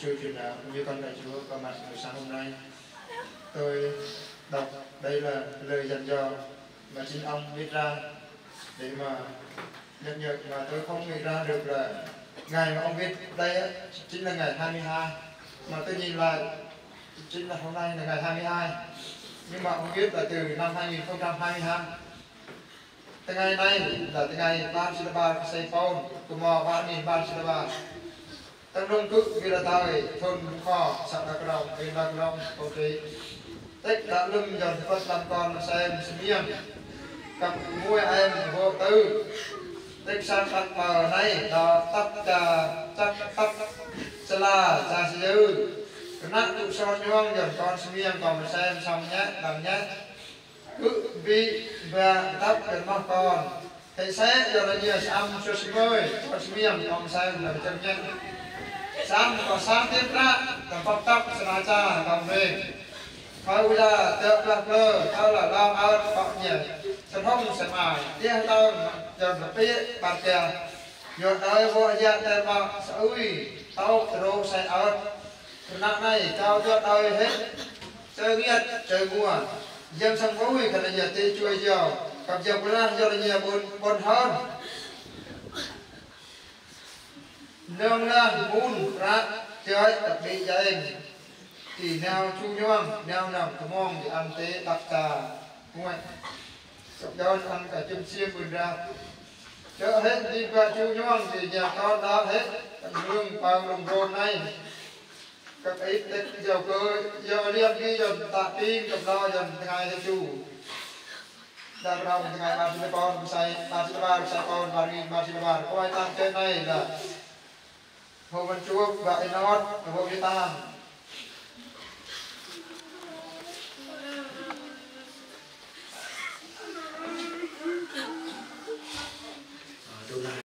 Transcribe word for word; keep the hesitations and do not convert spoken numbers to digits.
Sư truyền đạo cũng như con đại chúa có mặt buổi sáng hôm nay. Tôi đọc đây là lời dặn dò mà chính ông viết ra để mà nhắc nhở, mà tôi không nghĩ ra được là ngày mà ông viết đây á, chính là ngày hai mươi hai, mà tôi nhìn lại chính là hôm nay là ngày hai mươi hai, nhưng mà ông viết là từ năm hai nghìn không trăm hai mươi hai. Tơ ngai nai là tơ ngai bar sĭt đa bar, ksai paun, kơ mo bar nghìn bar sĭt đa bar. Tang nung kơ wi la tai thun kho săk đa krong, wi la krong, kâu tri. Tĕk đă lŭm jon păt lăm kon sem smiang. Kăp muai em vô tư. Tĕk sang ăt pơ nai đa tăp cha, tăp tăp sala cha sư. Kơnăk tŭ son nhong jon kon smiang kon sem song nhĕ, đăng nhĕ. Kơ bi ba tăp kơ mah kon. Hê sĕ yor la nhi săm sô sơmơi, kon smiang kon sem đăng chân nhĕ. Săm kon săm tiêm tra, đăng păp tăp sala cha kon rê. Khâu wi la tơ plah plơ, khâu la long ơt păp nhĕ. Sơm hông sơm ai, tiah tơm, jon la pê, păt tiah. Yor đơi vô ya tơ mă, sa ui, tâu trô sai ơt. Kơnăk nai, chao yor đơi hê. Chơ ngiăt, chơ mua. Yăm sang ui, kơ la nhi tê chua yao. Kăp yăm pơlah, yor la nhi bôn, bôn hơn. Nơng lah mun, prăk, chơi, tăp bi jaeng. Ti nao chu nhuang, nao nong kơmong di ăn tê tăp ta. Muai. Sŏk jon ăn kơ chum siêm bun ra. Chơ hê di ba chu nhuang di nhi kon đa hê. Tang mương pang lung rôn nai. Kăp ip tĕk yau kơ, yau liam ki jon ta ping kăp lo jon tơ ngai hê chu. Đa krong tơ ngai bar sĭt đa bar, ksai, bar sĭt đa bar, ksai kon, bar nghìn, bar sĭt đa bar. Kơ ai tang chơ nai đa. Hô măn chuôp, ba inot, hô yê tang.